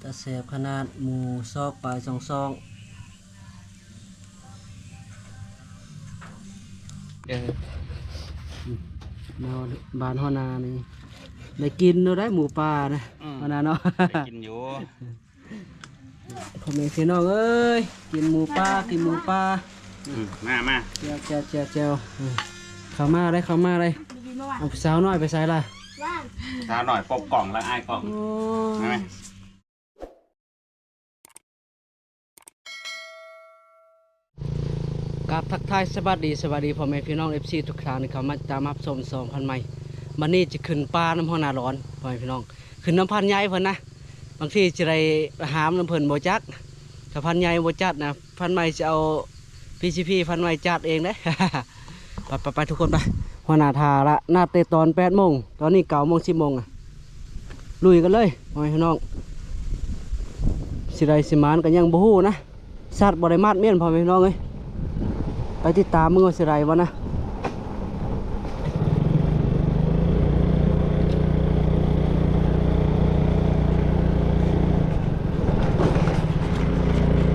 ຕາແຊບຂະໜາດ ໝູສອກປາຍສອງຊອກ. ເອີ ມາບ້ານຫົວໜ້ານີ້ ໄດ້ກິນເນາະ ໄດ້ໝູປ່ານະ ອືມ ຫົວໜ້າເນາະ ໄດ້ກິນຢູ່. ພໍ່ແມ່ພີ່ນ້ອງເອີຍ ກິນໝູປ່າ ກິນໝູປ່າ. ອືມ ມາ ມາ ແຈ່ວ ແຈ່ວ ແຈ່ວ ແຈ່ວ. ອືມ ເຂົ້າມາໄດ້ ເຂົ້າມາໄດ້. ເອົາສາວນ້ອຍໄປໃສລະ? ສາວນ້ອຍປົບກ້ອງລະ ອາຍກ້ອງ. ໂອ້ຍ ມາ ມາ. ກາບທັກທາຍສະບາຍດີ ສະບາຍດີພໍ່ແມ່ພີ່ນ້ອງ ເອັຟຊີ ທຸກທ່ານທີ່ເຂົ້າມາຕິດຕາມຮັບຊົມຊ່ອງພັນໃໝ່. ບັດນີ້ຈະຂຶ້ນປ່ານຳຫົວໜ້າຫຼອນ ພໍ່ແມ່ພີ່ນ້ອງ ຂຶ້ນນຳພັນໃຫຍ່ເພິ່ນນະ. ບາງທີຈະໄດ້ໄປຫາມນຳເພິ່ນບໍ່ຈັກ ຖ້າພັນໃຫຍ່ບໍ່ຈັດນະ ພັນໃໝ່ຈະເອົາ ພີຊີພີ ພັນໃໝ່ຈັດເອງເດ້. ໄປ ໄປ ໄປ ທຸກຄົນໄປ. ຫົວໜ້າຖ້າລະ ນັດແຕ່ຕອນແປດໂມງ ຕອນນີ້ເກົ້າໂມງ ສິບໂມງ ລຸຍກັນເລີຍພໍ່ແມ່ພີ່ນ້ອງ. ຊິໄດ້ຊິໝານກໍຍັງບໍ່ຮູ້ນະ ສັດບໍ່ໄດ້ມັດແມ່ນພໍ່ແມ່ພີ່ນ້ອງເອີຍ. ໄປຕິດຕາມເບິ່ງວ່າຊິໄດ້ບໍ່ນະ.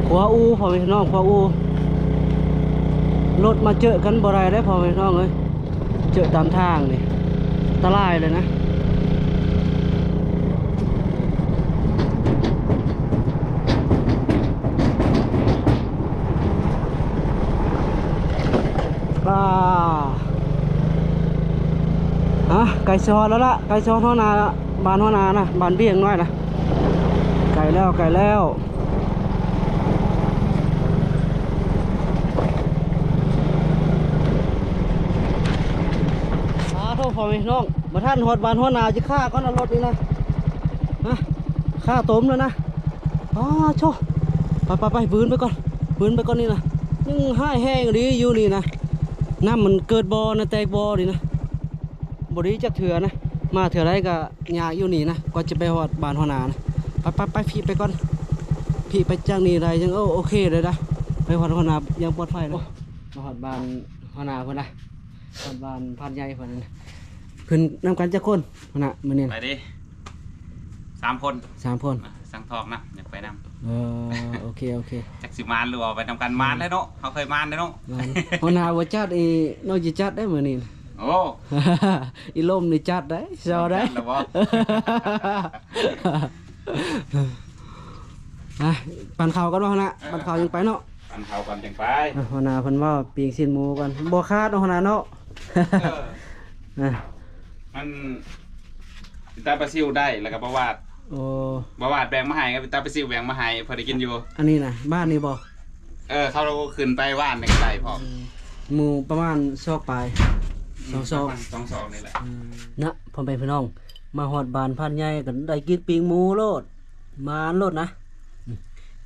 ຂົວອູ່ ພໍ່ແມ່ພີ່ນ້ອງ ຂົວອູ່ ລົດມາເຈີກັນບໍ່ໄດ້ເດ້ພໍ່ແມ່ພີ່ນ້ອງເອີຍ. ເຈີຕາມທາງນີ້ອັນຕະລາຍເລີຍນະ. ອ່າ ຮະ ໃກ້ຊິຮອດແລ້ວລະ ໃກ້ຊິຮອດຫົວໜ້າ ບ້ານຫົວໜ້ານະ ບ້ານເບຍງນ້ອຍນະ ໃກ້ແລ້ວ ໃກ້ແລ້ວ. ສາທຸ ພໍ່ແມ່ພີ່ນ້ອງ ບໍ່ທັນຮອດບ້ານຫົວໜ້າ ຊິຄາກ່ອນນະ ລົດນີ້ນະ ຮະ ຄາຕົມແລ້ວນະ. ອ້າໂທ້ ໄປໆໆ ວືນໄປກ່ອນ ວືນໄປກ່ອນນີ້ນະ. ຍັງຮ້າຍແຮງອີ່ຫຼີຢູ່ນີ້ນະ ນ້ຳມັນເກີດບໍ່ນະ ແຕກບໍ່ນີ້ນະ. ບໍ່ດີຈັກເທື່ອນະ ມາເທື່ອໃດກໍຍາກຢູ່ນີ້ນະ ກວ່າຈະໄປຮອດບ້ານຫົວໜ້ານະ. ໄປໆໆ ພີ້ໄປກ່ອນ ພີ້ໄປຈາກນີ້ໄດ້ຍັງ ໂອ ໂອເຄເລີຍນະ ໄປຮອດຫົວໜ້າຢ່າງປອດໄພນະ. ໂອ້ ມາຮອດບ້ານຫົວໜ້າເພິ່ນນະ ຮອດບ້ານພານໃຫຍ່ເພິ່ນນະ. ຂຶ້ນນຳກັນຈັກຄົນຫົວໜ້າມື້ນີ້ນະ? ໄປເດ້ ສາມຄົນ ສາມຄົນ. ສັງທອງນະ ຢາກໄປນຳ. ເອີ ໂອເຄ ໂອເຄ ຈັກຊິມານຫຼືບໍ່ ໄປນຳກັນ. ມານແລ້ວເນາະ ເຮົາເຄີຍມານແລ້ວເນາະ. ມານ ຫົວໜ້າບໍ່ຈັດອີ ນ້ອງຊິຈັດໄດ້ມື້ນີ້. ໂອ້ ອີລົມນີ້ຈັດໄດ້ ເຈົ້າໄດ້. ຈັດແລ້ວບໍ່? ອ່ະ ປັນເຂົ້າກ່ອນບໍ່ ຫົວໜ້າ? ເອີ ປັນເຂົ້າຈັ່ງໄປເນາະ. ປັນເຂົ້າກ່ອນຈັ່ງໄປ. ອ່ະ ຫົວໜ້າເພິ່ນເວົ້າປີ້ງຊີ້ນໝູກ່ອນ ບໍ່ຂາດເນາະ ຫົວໜ້າເນາະ. ເອີ ອ່ະ ມັນຕາປາຊິວໄດ້ ແລ້ວກໍປາວາດ. ໂອ້ ປາວາດແບ່ງມາໃຫ້ ຕາປາຊິວແບ່ງມາໃຫ້ ພໍໄດ້ກິນຢູ່. ອັນນີ້ນະ ບ້ານນີ້ບໍ່? ເອີ ເຂົາຂຶ້ນໄປວານນີ້ກໍໄດ້ພ້ອມ. ອືມ ໝູປະມານຊອກປາຍ ອືມ ສອງຊອກ ປະມານສອງຊອກນີ້ແຫຼະ. ອືມ ນະ ພໍ່ແມ່ພີ່ນ້ອງ ມາຮອດບ້ານພານໃຫຍ່ກໍໄດ້ກິນປີ້ງໝູໂລດ ມາໂລດນະ. ອືມ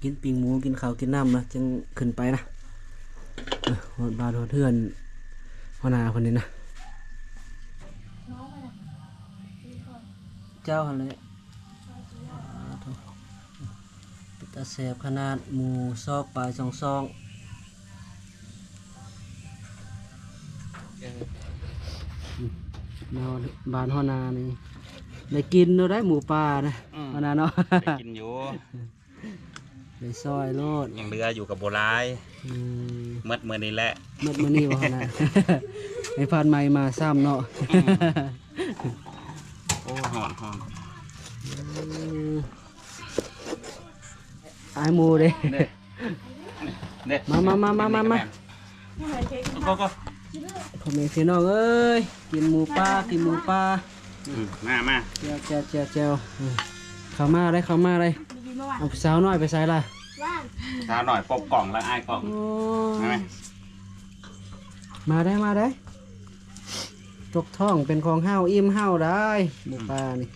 ກິນປີ້ງໝູ ກິນເຂົ້າກິນນ້ຳນະ ຈຶ່ງຂຶ້ນໄປນະ. ເອີ ຮອດບ້ານຮອດເຮືອນຫົວໜ້າເພິ່ນນີ້ນະ. ເຈົ້າຫັ້ນແຫຼະ ເປັນຕາແຊບຂະໜາດ ໝູສອກປາຍສອງຊອກ. ເອີ ມາບ້ານຫົວໜ້ານີ້ ໄດ້ກິນເນາະ ໄດ້ໝູປ່ານະ. ອືມ ຫົວໜ້າເນາະ ໄດ້ກິນຢູ່. ໄດ້ຊອຍໂລດ ຍັງເຫຼືອຢູ່ກໍບໍ່ຫຼາຍ. ອືມ ໝົດມື້ນີ້ແຫຼະ ໝົດມື້ນີ້ບໍ່ນະ? ໃຫ້ພານໃໝ່ມາຊ້ຳເນາະ. ອືມ ໂອ້ ຮ້ອນ ຮ້ອນ. ອືມ ອ້າຍໝູເດ້ ເດ້ ເດ້ ມາ ມາ ມາ ມາ ມາ ມາ. ກໍ ກໍ ພໍ່ແມ່ພີ່ນ້ອງເອີຍ ກິນໝູປ່າ ກິນໝູປ່າ. ອືມ ມາ ມາ ແຈ່ວ ແຈ່ວ ແຈ່ວ ແຈ່ວ. ອືມ ເຂົ້າມາໄດ້ ເຂົ້າມາໄດ້. ເອົາສາວນ້ອຍໄປໃສລະ? ສາວນ້ອຍປົບກ້ອງລະ ອາຍກ້ອງ. ໂອ້ຍ ມາ ມາ ມາໄດ້ ມາໄດ້. ຕົກທ້ອງເປັນຂອງເຮົາ ອີ່ມເຮົາໄດ້ ໝູປ່ານີ້.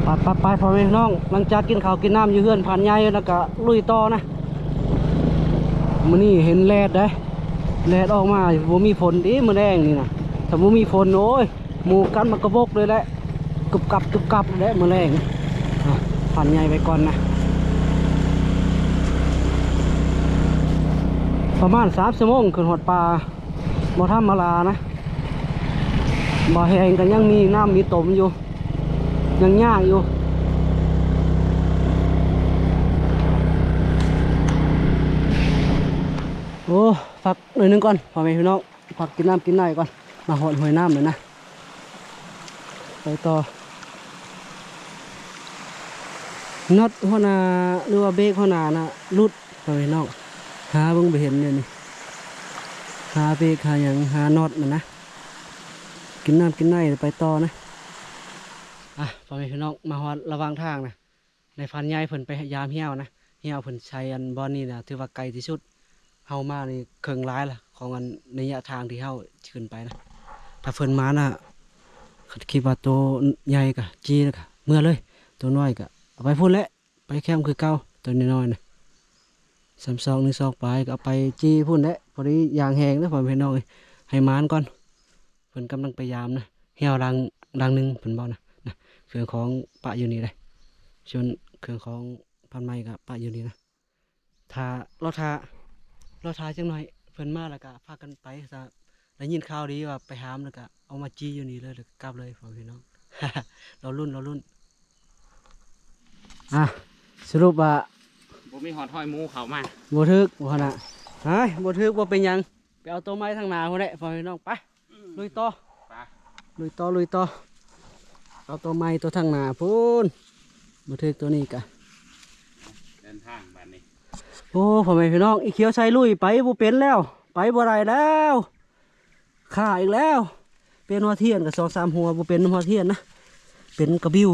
ໄປ ໄປ ໄປ ພໍ່ແມ່ພີ່ນ້ອງ ຫຼັງຈາກກິນເຂົ້າກິນນ້ຳຢູ່ເຮືອນພານໃຫຍ່ແລ້ວກະລຸຍຕໍ່ນະ. ມື້ນີ້ເຫັນແດດເດ້ ແດດອອກມາ ບໍ່ມີຝົນຕິມື້ແລງນີ້ນະ. ຖ້າບໍ່ມີຝົນ ໂອ້ຍ ໝູກັນມັນກະບົກເລີຍແຫຼະ ກຶບກັບ ກຶບກັບເລີຍແຫຼະມື້ແລງ. ອ່ະ ພານໃຫຍ່ໄປກ່ອນນະ ປະມານສາມຊົ່ວໂມງຂຶ້ນຮອດປ່າ. ບໍ່ທຳມະດານະ ບໍ່ແຫ້ງກໍຍັງມີນ້ຳມີຕົມຢູ່ ຍັງຍາກຢູ່. ໂອ້ ພັກໜ້ອຍໜຶ່ງກ່ອນ ພໍ່ແມ່ພີ່ນ້ອງ ພັກກິນນ້ຳກິນໃນກ່ອນ. ມາຮອດຫ້ວຍນ້ຳແລ້ວນະ ໄປຕໍ່. ນັອດຫົວໜ້າ ຫຼືວ່າເບຣກຫົວໜ້ານະຫຼຸດ ພໍ່ແມ່ພີ່ນ້ອງ. ຫາເບິ່ງບໍ່ເຫັນເດນີ້ ຫາເບຣກ ຫາຫຍັງ ຫານັອດມັນນະ. ກິນນ້ຳກິນໃນ ໄປຕໍ່ນະ. ອ່ະ ພໍ່ແມ່ພີ່ນ້ອງ ມາຮອດລະຫວ່າງທາງນະ ນາຍພານໃຫຍ່ເພິ່ນໄປຢາມແຮ້ວນະ. ແຮ້ວເພິ່ນໃສ່ອັນບ່ອນນີ້ນະ ຖືວ່າໄກທີ່ສຸດ. ເຮົາມານີ້ເຄິ່ງຫຼາຍລະ ຂອງອັນໄລຍະທາງທີ່ເຮົາຂຶ້ນໄປນະ. ຖ້າເພິ່ນມານະ ຄັນຄິດວ່າໂຕໃຫຍ່ກະຈີ່ລະກະເມືອເລີຍ, ໂຕນ້ອຍກະເອົາໄປພຸ້ນແຫຼະ ໄປແຄມຄືເກົ່າ. ໂຕນ້ອຍໆນະ ສາມສອກ ໜຶ່ງສອກປາຍ ກະເອົາໄປຈີ່ພຸ້ນແຫຼະ. ພໍດີຢາງແຫ້ງເດີ ພໍ່ແມ່ພີ່ນ້ອງເອີຍ ໃຫ້ໝານກ່ອນ. ເພິ່ນກຳລັງໄປຢາມນະ ແຮ້ວຫຼັງ ຫຼັງໜຶ່ງເພິ່ນເວົ້ານະ ນະ ເຄື່ອງຂອງປະຢູ່ນີ້ເດ້. ສ່ວນເຄື່ອງຂອງພານໃໝ່ກະປະຢູ່ນີ້ນະ. ຖ້າ ລໍຖ້າ ລໍຖ້າຈັກໜ້ອຍ ເພິ່ນມາແລ້ວກະພາກັນໄປ. ຖ້າໄດ້ຍິນຂ່າວດີວ່າໄປຫາມແລ້ວກະເອົາມາຈີ່ຢູ່ນີ້ເລີຍ ແລ້ວກະກັບເລີຍ ພໍ່ແມ່ພີ່ນ້ອງ. ລໍລຸ້ນ ລໍລຸ້ນ. ອ່ະ ສະຫຼຸບວ່າ ບໍ່ມີຮອດຮອຍໝູເຂົ້າມາ ບໍ່ຖືກ ບໍ່ຫັ້ນນະ. ຫາຍ ບໍ່ຖືກ ບໍ່ເປັນຫຍັງ. ໄປເອົາໂຕໃໝ່ທາງໜ້າພຸ້ນແຫຼະ ພໍ່ແມ່ພີ່ນ້ອງ. ໄປ ອືມ ລຸຍຕໍ່ ໄປ ລຸຍຕໍ່ ລຸຍຕໍ່. ເອົາໂຕໃໝ່ ໂຕທາງໜ້າພຸ້ນ ບໍ່ຖືກໂຕນີ້ກະ ເດີນທາງບາດນີ້. ໂອ້ ພໍ່ແມ່ພີ່ນ້ອງ ອີຂຽວໃສ່ລຸຍໄປບໍ່ເປັນແລ້ວ ໄປບໍ່ໄດ້ແລ້ວ ຂ້າອີກແລ້ວ. ເປັນຫົວທຽນກະສອງສາມຫົວ ບໍ່ເປັນນຳຫົວທຽນນະ ເປັນກະບິວ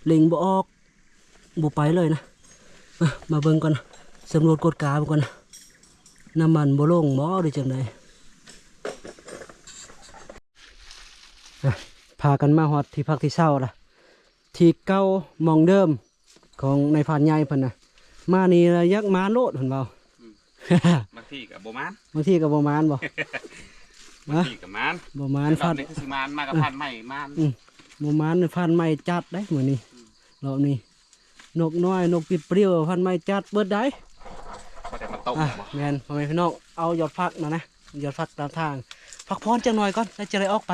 ເລັ່ງບໍ່ອອກ. ບໍ່ໄປເລີຍນະ. ມາ ມາເບິ່ງກ່ອນນະ ສຳຫຼວດກວດກາເບິ່ງກ່ອນນະ ນ້ຳມັນບໍ່ລົງບໍ່ ຫຼືຈັ່ງໃດ. ອ່ະ ພາກັນມາຮອດທີ່ພັກທີ່ເຊົາລະ ທີ່ເກົ່າໝ່ອງເດີມຂອງນາຍພານໃຫຍ່ເພິ່ນນະ. ມານີ້ລະຢາກມາໂລດເພິ່ນເວົ້າ. ອືມ ບາງທີກະບໍ່ມານ ບາງທີກະບໍ່ມານບໍ່? ບາງທີກະມານ ບໍ່ມານ ແຕ່ລອບນີ້ຄືຊິມານ ມາກັບພານໃໝ່ມານ. ອືມ ບໍ່ມານ ພານໃໝ່ຈັດເດ້ມື້ນີ້. ອືມ ລອບນີ້ ນົກນ້ອຍ ນົກປິດປລິວ ພັນໄມ້ຈັດເບິດໄດ໋. ພໍໄດ້ມາຕົ້ມ ອ່ະ ບໍ່? ແມ່ນ ພໍ່ແມ່ພີ່ນ້ອງ ເອົາຍອດຜັກນະນະ ຍອດຜັກຕາມທາງ ພັກຜ່ອນຈັກໜ່ອຍກ່ອນ ແລ້ວຈະໄດ້ອອກໄປ.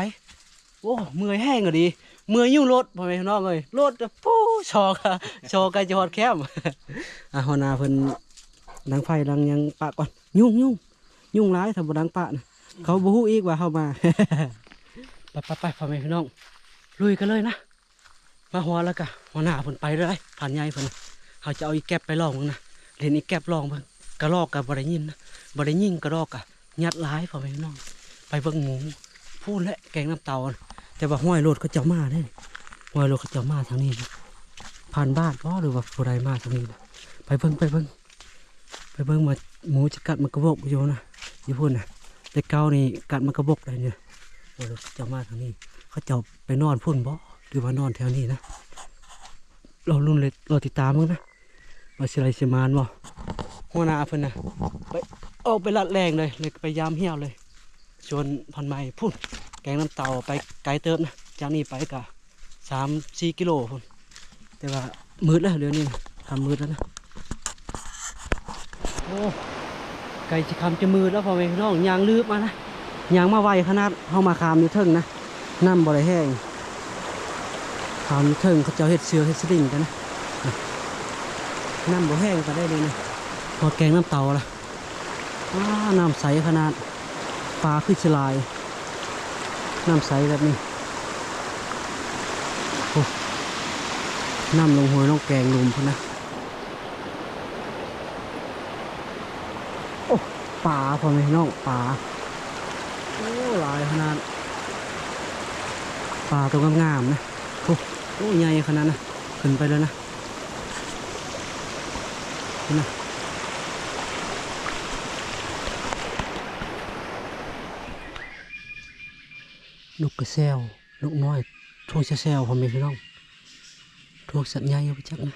ໂອ້ ເມື່ອຍແຮງອີ່ຫຼີ ເມື່ອຍຢູ່ລົດ ພໍ່ແມ່ພີ່ນ້ອງເອີຍ ລົດ ປູ້ ຊອກ ຊອກໃກ້ຈະຮອດແຄມ. ອ່ະ ຫົວໜ້າເພິ່ນດັງໄຟດັງຫຍັງປະກ່ອນ. ຍຸງ ຍຸງ ຍຸງຫຼາຍ ຖ້າບໍ່ດັງປະນະ ເຂົາບໍ່ຮູ້ອີກວ່າເຮົາມາ. ໄປ ໄປ ໄປ ພໍ່ແມ່ພີ່ນ້ອງ ລຸຍກັນເລີຍນະ. ມາຮອດແລ້ວກະຫົວໜ້າເພິ່ນໄປເລີຍ ພານໃຫຍ່ເພິ່ນ. ເຮົາຈະເອົາອີແກັບໄປລອງເບິ່ງນະ ຫຼິ້ນອີແກັບລອງເບິ່ງ. ກະລອກກະບໍ່ໄດ້ຍິງນະ ບໍ່ໄດ້ຍິງ ກະລອກກະຍັດຫຼາຍ ພໍ່ແມ່ພີ່ນ້ອງ. ໄປເບິ່ງໝູພຸ້ນແຫຼະ ແກງນ້ຳເຕົາ. ແຕ່ວ່າຮອຍລົດເຂົາເຈົ້າມາເດ້ ຮອຍລົດເຂົາເຈົ້າມາທາງນີ້ນະ. ຜ່ານບ້ານບໍ່ ຫຼືວ່າຜູ້ໃດມາທາງນີ້ນະ. ໄປເບິ່ງ ໄປເບິ່ງ ໄປເບິ່ງວ່າໝູຈະກັດໝາກກະບົກຢູ່ນະ ຢູ່ພຸ້ນນະ. ແຕ່ເກົ່ານີ້ກັດໝາກກະບົກໄດ້ນີ້. ໂອ້ ເຂົາເຈົ້າມາທາງນີ້ ເຂົາເຈົ້າໄປນອນພຸ້ນບໍ່ ຫຼືວ່ານອນແຖວນີ້ນະ. ລໍລຸ້ນເລີຍ ລໍຕິດຕາມເບິ່ງນະ ວ່າຊິໄດ້ຊິມານບໍ່. ຫົວໜ້າເພິ່ນນະ ໄປ ອອກໄປລັດແລ່ງເລີຍ ເລີຍໄປຢາມຮຽວເລີຍ. ສວນພັນໄມ້ພຸ້ນ ແກງນ້ຳເຕົ້າໄປໄກເຕີບນະ ຈາກນີ້ໄປກະ ສາມສີ່ກິໂລພຸ້ນ. ແຕ່ວ່າມືດແລ້ວ ດຽວນີ້ນະ ຄ່ຳມືດແລ້ວນະ. ໂອ້ ໃກ້ຊິຄ່ຳຈະມືດແລ້ວ ພໍ່ແມ່ພີ່ນ້ອງ. ຍ່າງລືບມານະ ຍ່າງມາໄວຂະໜາດ. ເຮົາມາຂ້າມຢູ່ເທິງນະ ນ້ຳບໍ່ໄດ້ແຮງ. ຂ້າມຢູ່ເທິງ ເຂົາເຈົ້າເຮັດເຊືອກເຮັດສະລິງກັນນະ. ນ້ຳບໍ່ແຮງປານໃດເດນີ້. ຮອດແກງນ້ຳເຕົ້າລະ. ວ້າ ນ້ຳໃສຂະໜາດ ປາຄືຊິຫຼາຍ ນ້ຳໃສແບບນີ້. ໂອ້ ນ້ຳລົງຫ້ວຍລົງແກງລຸ່ມພຸ້ນນະ. ໂອ້ ປາ ພໍ່ແມ່ພີ່ນ້ອງ ປາ. ໂອ້ ຫຼາຍຂະໜາດ ປາໂຕງາມໆນະ. ໂອ້ ໂອ້ ໃຫຍ່ຂະໜາດນະ. ຂຶ້ນໄປເລີຍນະ. ເຫັນນະ ນົກກະແຊວ ນົກນ້ອຍ ພວກແຊວໆ ພໍ່ແມ່ພີ່ນ້ອງ ພວກສັດໃຫຍ່ບໍ່ຈັກນະ.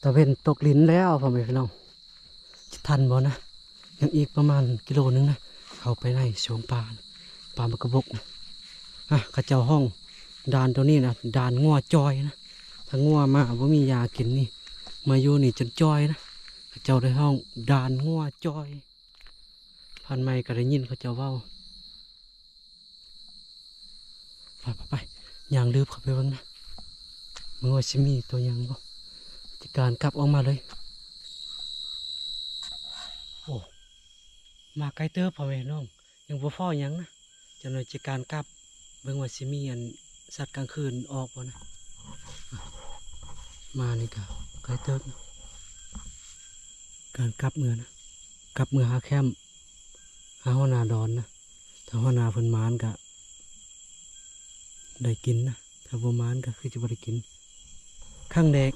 ຕາເວັນຕົກດິນແລ້ວ ພໍ່ແມ່ພີ່ນ້ອງ ຈະທັນບໍ່ນະ? ຍັງອີກປະມານກິໂລໜຶ່ງນະ ເຂົ້າໄປໃນສວນປາ ປາໝາກກະບົກນະ. ອາ ເຂົາເຈົ້າຮ້ອງດ່ານໂຕນີ້ນະ ດ່ານງົວຈ່ອຍນະ. ຖ້າງົວມາບໍ່ມີຫຍ້າກິນນີ້ ມາຢູ່ນີ້ຈົນຈ່ອຍນະ. ເຂົາເຈົ້າໄດ້ຮ້ອງດ່ານງົວຈ່ອຍ. ຜ່ານໄມກະໄດ້ຍິນເຂົາເຈົ້າເວົ້າ. ໄປ ໄປ ໄປ ຍ່າງລືບເຂົ້າໄປເບິ່ງນະ ເບິ່ງວ່າຊິມີໂຕຫຍັງບໍ່. ຈະການກັບອອກມາເລີຍ. ໂອ້ ມາໄກເຕີບ ພໍ່ແມ່ນ້ອງ ຍັງບໍ່ພໍຫຍັງນະ. ຈັກໜ່ອຍຈະການກັບ ເບິ່ງວ່າຊິມີອັນສັດກາງຄືນອອກບໍ່ນະ. ມານີ້ກະໄກເຕີບນະ ການກັບເມືອນະ ກັບເມືອຫາແຄ້ມ ຫາຫົວໜ້າດອນນະ. ຖ້າຫົວໜ້າເພິ່ນໝານກະໄດ້ກິນນະ ຖ້າບໍ່ໝານກະຄືຈະບໍ່ໄດ້ກິນ. ຄັ້ງແລກ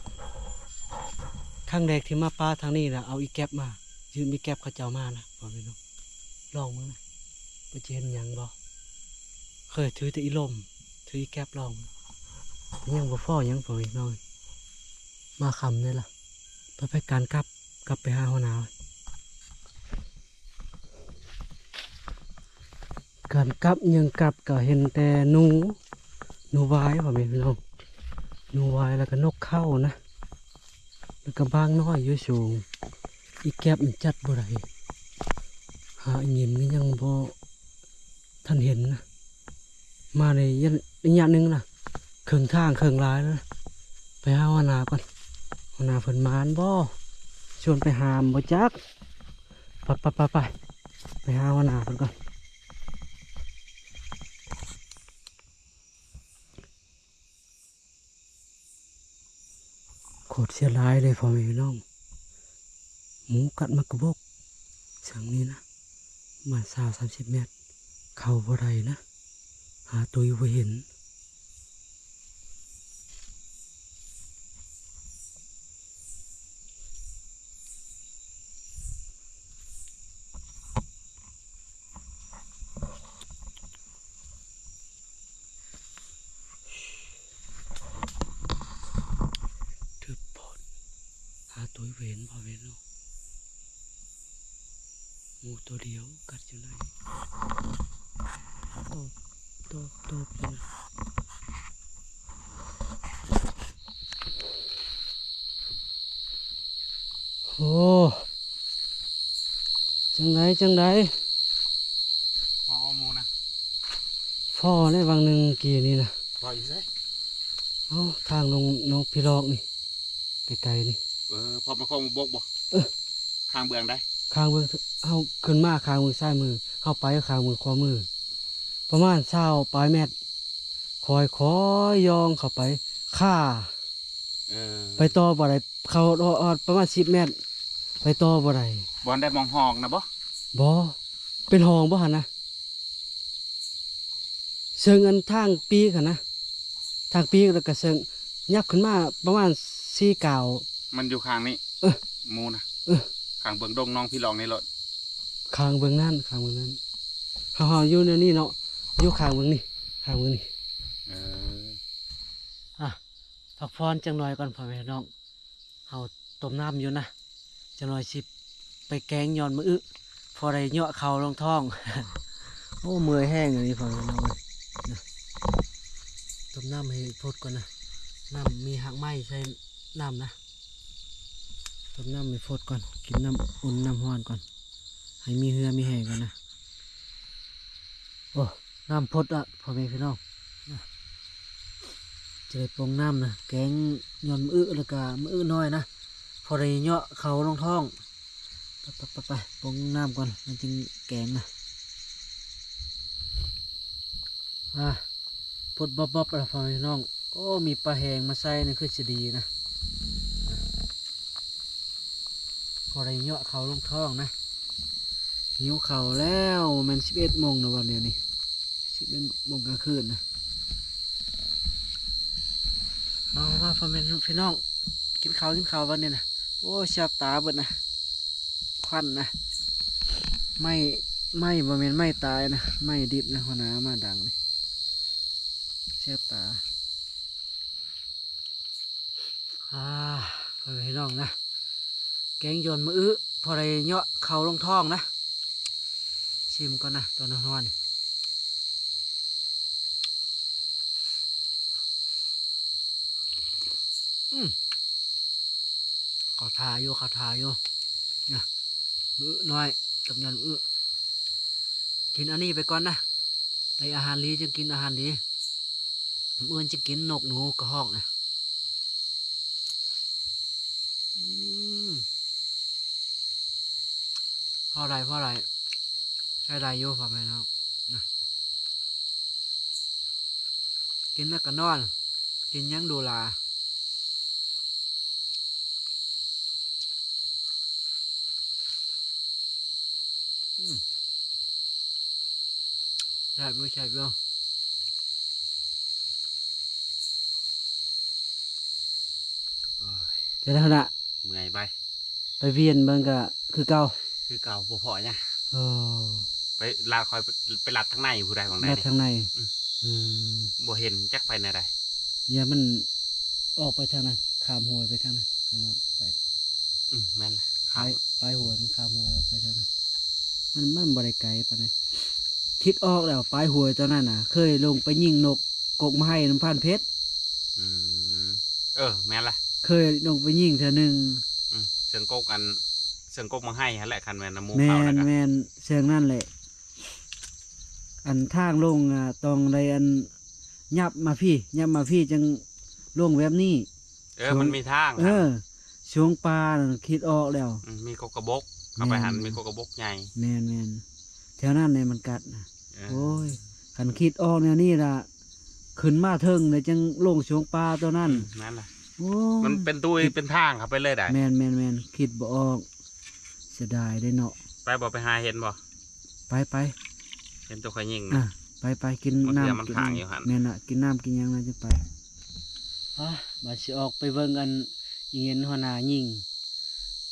ຄັ້ງແລກທີ່ມາປາທາງນີ້ລະ ເອົາອີແກັບມາ ຢືມອີແກັບເຂົາເຈົ້າມານະ ພໍ່ແມ່ນ້ອງ. ລອງເບິ່ງນະ ວ່າຈະເຫັນຫຍັງບໍ່. ເຄີຍຖືແຕ່ອີລົມ ຖືອີແກັບລອງ ຍັງບໍ່ພໍຫຍັງ ພໍ່ແມ່ນ້ອງ. ມາຄ່ຳແດ່ລະ ໄປ ໄປ ການກັບ ກັບໄປຫາຫົວໜ້າ. ການກັບຍັງກັບກະເຫັນແຕ່ໜູ ໜູວາຍ ພໍ່ແມ່ພີ່ນ້ອງ ໜູວາຍ ແລ້ວກະນົກເຂົານະ ແລ້ວກະບາງນ້ອຍຢູ່ສູງ. ອີແກັບມັນຈັບບໍ່ໄດ້ ຫາອີຍິມນີ້ຍັງບໍ່ທັນເຫັນນະ. ມາໄດ້ໄລຍະໜຶ່ງລະ ເຄິ່ງທາງເຄິ່ງລາຍລະ. ໄປຫາຫົວໜ້າກ່ອນ ຫົວໜ້າເພິ່ນໝານບໍ່ ຊວນໄປຫາບໍ່ຈັກ. ໄປ ໄປ ໄປ ໄປ ໄປຫາຫົວໜ້າເພິ່ນກ່ອນ. ໂຄດເສຍດາຍເດ້ ພໍ່ແມ່ພີ່ນ້ອງ ໝູກັດໝາກກະບົກ. ເຊິ່ງນີ້ນະ ປະມານຊາວສາມສິບແມັດ ເຂົ້າບໍ່ໄດ້ນະ ຫາຕຸ້ຍບໍ່ເຫັນ. ຖືກໂພດ ຫາຕຸ້ຍບໍ່ເຫັນ ພໍ່ແມ່ພີ່ນ້ອງ. ໝູໂຕດຽວກັດຢູ່ໃນ ໂຕ ໂຕ ໂຕ ໂອ້ ຈັ່ງໃດ ຈັ່ງໃດ ພໍບໍ່ໝູນະ? ພໍແລ້ວ ຫວ່າງໜຶ່ງກີ້ນີ້ນະ. ພໍຢູ່ໃສ? ເອົ້າ ທາງລົງໜອງຜີຫຼອກນີ້ ໄກໆນີ້. ເອີ ພໍມາຂອງບົກບໍ່? ເອີ ຂ້າງເບື້ອງໃດ? ຂ້າງເບື້ອງ ເຮົາຂຶ້ນມາຂ້າງເບື້ອງຊ້າຍມື ເຮົາໄປຂ້າງເບື້ອງຂວາມື ປະມານຊາວປາຍແມັດ. ຄ່ອຍໆຍ່ອງເຂົ້າໄປ ຄາ ເອີ ໄປຕໍ່ບໍ່ໄດ້ ເຂົ້າຮອດປະມານສິບແມັດ ໄປຕໍ່ບໍ່ໄດ້. ບ່ອນໃດ ໝ່ອງຮ່ອງນະບໍ່? ບໍ່ ເປັນຮ່ອງບໍ່ຫັ້ນນະ ເຊິ່ງອັນທາງປີກຫັ້ນນະ ທາງປີກ ແລ້ວກະເຊິ່ງຫຍັບຂຶ້ນມາປະມານສີ່ກ້າວ. ມັນຢູ່ຂ້າງນີ້ ເອີ ໝູນະ ເອີ ຂ້າງເບື້ອງດົງໜອງຜີຫຼອກນີ້ໂລດ ຂ້າງເບື້ອງນັ້ນ ຂ້າງເບື້ອງນັ້ນ. ເຮົາ ເຮົາຢູ່ແນວນີ້ເນາະ ຢູ່ຂ້າງເບື້ອງນີ້ ຂ້າງເບື້ອງນີ້. ເອີ ອ່ະ ພັກຜ່ອນຈັກໜ່ອຍກ່ອນ ພໍ່ແມ່ນ້ອງ. ເຮົາຕົ້ມນ້ຳຢູ່ນະ ຈັກໜ່ອຍຊິໄປແກງຍ້ອນມື້ອຶ ພໍໄດ້ເຍາະເຂົ້າລົງທ້ອງ. ໂອ້ ເມື່ອຍແຮງອີ່ຫຼີ ພໍ່ແມ່ນ້ອງເອີຍ. ນະ ຕົ້ມນ້ຳໃຫ້ຟົດກ່ອນນະ ນ້ຳມີຮາກໄມ້ໃສ່ນ້ຳນະ ຕົ້ມນ້ຳໃຫ້ຟົດກ່ອນ ກິນນ້ຳອຸ່ນນ້ຳຮ້ອນກ່ອນ ໃຫ້ມີເຫື່ອມີແຮງກ່ອນນະ. ໂອ້ ນ້ຳຟົດລະ ພໍ່ແມ່ພີ່ນ້ອງ ຈະໄດ້ປົງນ້ຳນະ ແກງຍ້ອນມື້ອຶ ແລ້ວກະມື້ອຶນ້ອຍນະ ພໍໄດ້ເຍາະເຂົ້າລົງທ້ອງ. ໄປໆໆ ປົງນ້ຳກ່ອນ ມັນຈຶ່ງແກງນະ. ອ່າ ຟົດບັບໆລະ ພໍ່ແມ່ພີ່ນ້ອງ. ໂອ້ ມີປາແຫ້ງມາໃສ່ນີ້ຄືຊິດີນະ ພໍໄດ້ເຍາະເຂົ້າລົງທ້ອງນະ. ຫິວເຂົ້າແລ້ວ ແມ່ນສິບເອັດໂມງນະ ວັນດຽວນີ້ ສິບເອັດໂມງກາງຄືນນະ. ມາ ມາ ພໍ່ແມ່ພີ່ນ້ອງ ກິນເຂົ້າ ກິນເຂົ້າວັນນີ້ນະ. ໂອ້ ແສບຕາເບິດນະ ຄວັນນະ ໄມ້ ໄມ້ ບໍ່ແມ່ນໄມ້ຕາຍນະ ໄມ້ດິບນະ ຫົວໜ້າມາດັງນີ້ ແສບຕາ. ອ່າ ພໍ່ແມ່ພີ່ນ້ອງນະ ແກງຢອນມື້ອຶ ພໍໄດ້ເຍາະເຂົ້າລົງທ້ອງນະ. ຊິມກ່ອນນະ ຕອນຮ້ອນໆນີ້. ອືມ ເຂົ້າທ່າຢູ່ ເຂົ້າທ່າຢູ່ນະ. ມື້ອຶນ້ອຍກັບຢອນມື້ອຶ ກິນອັນນີ້ໄປກ່ອນນະ. ໄດ້ອາຫານດີຈຶ່ງກິນອາຫານດີ. ມື້ອື່ນຈະກິນນົກໜູກະຮອກນະ. ອືມ ພໍໄດ້ ພໍໄດ້ ໃຊ້ໄດ້ຢູ່ພໍ່ແມ່ນ້ອງນະ. ກິນແລ້ວກະນອນ ກິນຫຍັງດູຫຼ້າ. ອືມ ແຊບຢູ່ ແຊບຢູ່. ໂອ້ຍ ເຈົ້ານະ ເມື່ອຍໄປ ໄປວຽນເບິ່ງກະຄືເກົ່າ ຄືເກົ່າ ບໍ່ພໍຫຍັງ. ໂອ້ ໄປລາດ ຂ້ອຍໄປ ໄປລາດທາງໃນ ຜູ້ໃດຂອງໃດ ລັດທາງໃນ. ອືມ ອືມ ບໍ່ເຫັນຈັກໄປແນວໃດ. ຢ່າ ມັນອອກໄປທາງນັ້ນ ຂ້າມຫ້ວຍໄປທາງນັ້ນ ຄັນວ່າໄປ. ອືມ ແມ່ນລະ ໄປ ຂ້າມ ໄປຫ້ວຍ ມັນຂ້າມຫ້ວຍອອກໄປທາງນັ້ນ. ມັນ ມັນບໍ່ໄດ້ໄກປານໃດ. ຄິດອອກແລ້ວ ປາຍຫ້ວຍຕອນນັ້ນນະ ເຄີຍລົງໄປຍິງນົກກົກມະໄຮນຳພານເພັດ. ອືມ ເອີ ແມ່ນລະ ເຄີຍລົງໄປຍິງເທື່ອໜຶ່ງ. ອືມ ເຊິ່ງກົກ ອັນ ເຊິ່ງກົກມະໄຮຫັ້ນແຫຼະ ຄັນແມ່ນນຳໝູ່ເຂົານະກະ. ແມ່ນ ແມ່ນ ເຊິ່ງນັ້ນແຫຼະ. ອັນທາງລົງນະ ຕ້ອງໄດ້ອັນ ຫຍັບມາພີ້ ຫຍັບມາພີ້ ຈັ່ງລົງແບບນີ້. ເອີ ສວງ ມັນມີທາງ ເອີ ຫັ້ນ ສວງປ່ານັ້ນ ຄິດອອກແລ້ວ. ອືມ ມີກົກກະບົກ ເຂົ້າໄປຫັ້ນ ແມ່ນ ມີກົກກະບົກໃຫຍ່. ແມ່ນໆ ແຖວນັ້ນແຫຼະມັນກັດນະ. ເອີ ໂອ້ຍ ຄັນຄິດອອກແນວນີ້ລະ ຂຶ້ນມາເທິງແລ້ວຈັ່ງລົງສວງປ່າຕົວນັ້ນ. ອືມ ນັ້ນລະ. ໂອ້ຍ ມັນເປັນຕຸ້ຍ ເປັນທາງເຂົ້າໄປເລີຍໃດ໋. ແມ່ນໆໆ ຄິດບໍ່ອອກ ເສຍດາຍເດ້ເນາະ. ໄປບໍ່ ໄປຫາເຫັນບໍ່? ໄປ ໄປ ເຫັນຕົວຂ້ອຍຍິງນະ. ອ່າ ໄປ ໄປ ກິນນ້ຳ ມັນຄ້າງຢູ່ຫັ້ນ. ແມ່ນລະ ກິນນ້ຳກິນຫຍັງແລ້ວຈຶ່ງໄປ. ອ່າ ບາດຊິອອກໄປເບິ່ງອັນ ອີເຫັນຫົວໜ້າຍິງ.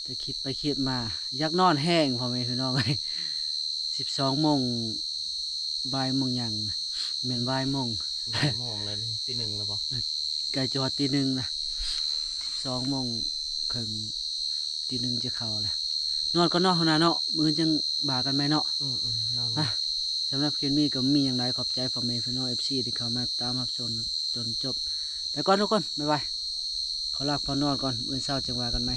ແຕ່ຄິດໄປຄິດມາ ຢາກນອນແຮງ ພໍ່ແມ່ພີ່ນ້ອງເອີຍ. ສິບສອງໂມງ ບ່າຍໂມງຫຍັງ ແມ່ນບ່າຍໂມງ ບ່າຍໂມງແລ້ວນີ້ ຕີໜຶ່ງແລ້ວບໍ່? ໃກ້ຈະຮອດຕີໜຶ່ງນະ ສິບສອງໂມງເຄິ່ງ ຕີໜຶ່ງຈະເຂົ້າແລ້ວ. ນອນກ່ອນເນາະ ຫົວໜ້າເນາະ ມື້ອື່ນຈັ່ງວ່າກັນໃໝ່ເນາະ. ອືມໆ ນອນ. ອ່ະ ສຳລັບຄລິບນີ້ກໍບໍ່ມີຫຍັງຫຼາຍ ຂອບໃຈພໍ່ແມ່ພີ່ນ້ອງ ເອັຟຊີ ທີ່ເຂົ້າມາຕາມຮັບຊົມຈົນຈົບ. ໄປກ່ອນທຸກຄົນ ບາຍບາຍ ຂໍລາພານອນກ່ອນ ມື້ອື່ນເຊົ້າຈັ່ງວ່າກັນໃໝ່.